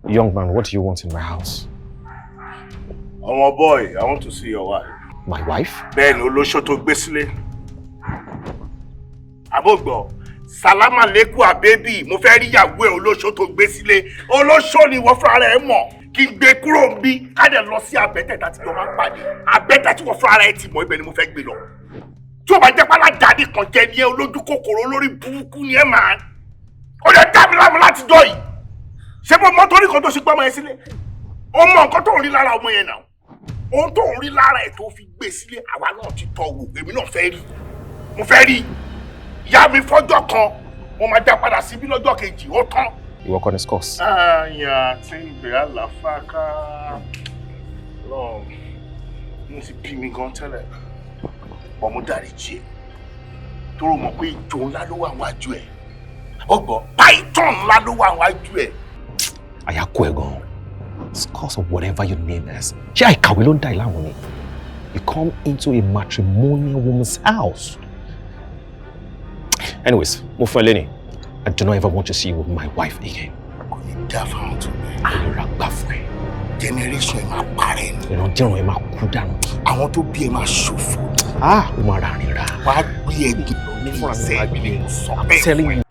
Young man, what do you want in my house? Ọmọ boy, I want to see your wife. My wife? Bẹ́ẹ̀ ni, olóṣó tó gbé sílé. Àbógbọ̀, salama leku àbébì, mo fẹ́ rí ìyàwó ẹ̀, olóṣó tó gbé sílé. Olóṣó ni ìwọ fúnra rẹ̀ mọ̀. Kí n gbé kúrò ń bí, ká dẹ̀ lọ sí àbẹ́tẹ̀ tá ti jọ máa ń pàdé. Àbẹ́tẹ̀ tí wọ́n fúnra rẹ̀ ti mọ̀, ibẹ̀ ni mo fẹ́ gbé lọ. Tí o bá jẹ́ pálá jáde kan jẹ́ ní ẹ, olójú kòkòrò, olórí burúkú ni ẹ máa. Ó lè dá mi láàmú láti jọ yìí. Ṣé mo mọ torí kan tó ṣe gbọ́ ọmọ yẹn sílé? Ó mọ nǹkan tó ń rí lára ọmọ yẹn náà, ohun tó ń rí lára ẹ̀ tó fi gbé sílé, àwa náà ti tọ́ wò. Èmi náà fẹ́ rí, mo fẹ́ rí ìyá mi fọ́jọ́ kan. Mo máa dá padà síbí lọ́jọ́ kejì, ó tán. Ìwọ kọ́ ni scores. Àyà tí ń gbé àlàáfáà lọ, mo ti bí mi gan tẹ́lẹ̀ bọ́, mo dárí jì ẹ́ tóró mọ̀ pé ìjò ńlá ló wà wájú ẹ̀. Ọgbọ́n python ńlá ló wà wájú ẹ̀. Àyà kó ẹ gan. Scores of whatever your name is. Ṣé àìkàwé ló ń dà ìlànà ni? You come into a matrimonial woman's house. Anyways, mo fún ẹ lẹ́ni. I do not ever want to see you with my wife again. Kò ní dá fáwọn tó bẹ́ẹ̀. Àlèrà gbà fún ẹ. Generation ẹ̀ máa parẹ́ ni. Ìrandíran ẹ máa kú dànù. Àwọn tó bí ẹ máa ṣòfò. Ah, ó máa rà rìn rà. Wàá gbé ẹgbẹ́ lọ ní Fúnra mi ìṣẹ́ máa gbé. mi ni mo sọ I'm bẹ́ẹ̀ telling fún ẹ. you.